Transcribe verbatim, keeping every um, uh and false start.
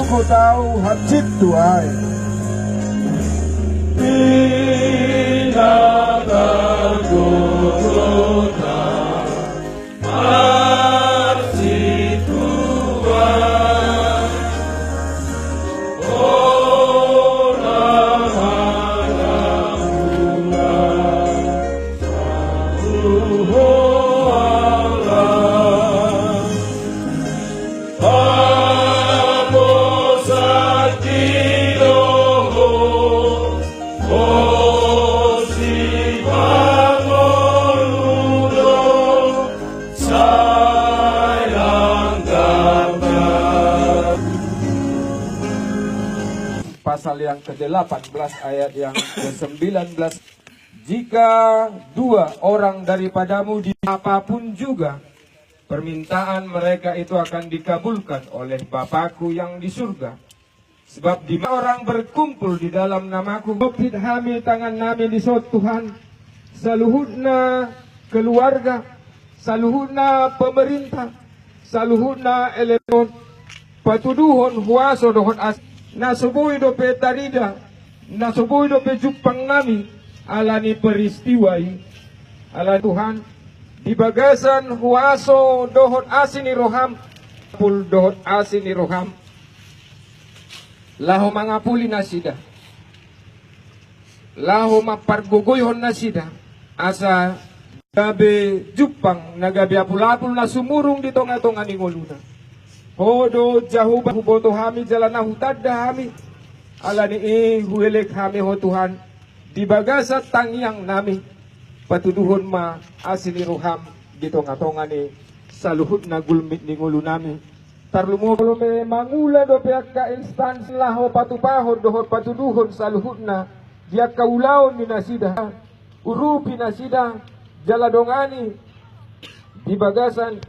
Kotau hansit tu ai. Pasal yang kedelapan belas ayat yang kesembilan belas, jika dua orang daripadamu di apapun juga permintaan mereka itu akan dikabulkan oleh Bapakku yang di surga. Sebab di orang berkumpul di dalam namaku. Jopit hami tangan nami di son Tuhan, saluhutna keluarga, saluhutna pemerintah, saluhutna elemen, patuduhon huaso dohot as, na so boi dope tarida, na so boi dope jumpang nami, ala ni peristiwa i, ala Tuhan, di bagasan huaso dohot asi ni roham, pul dohot asi ni roham, laho mangapuli nasida, laho mampargogoihon nasida, asa gabe jumpang na gabe apulapul na sumurung di tongatonga ni ngoluna. Ho do Jahowa, huboto hami jala na hutanda hami, ala ni i huelek hami ho Tuhan, di bagasan tangiang nami, patuduhon ma asi ni roham di tongatonga ni saluhutna gulmit ni ngolu nami. Tarlumobi molo mangula dope angka instansi laho patupahon dohot patuduhon saluhutna di angka ulaon ni nasida, urupi nasida jala dongani di bagasan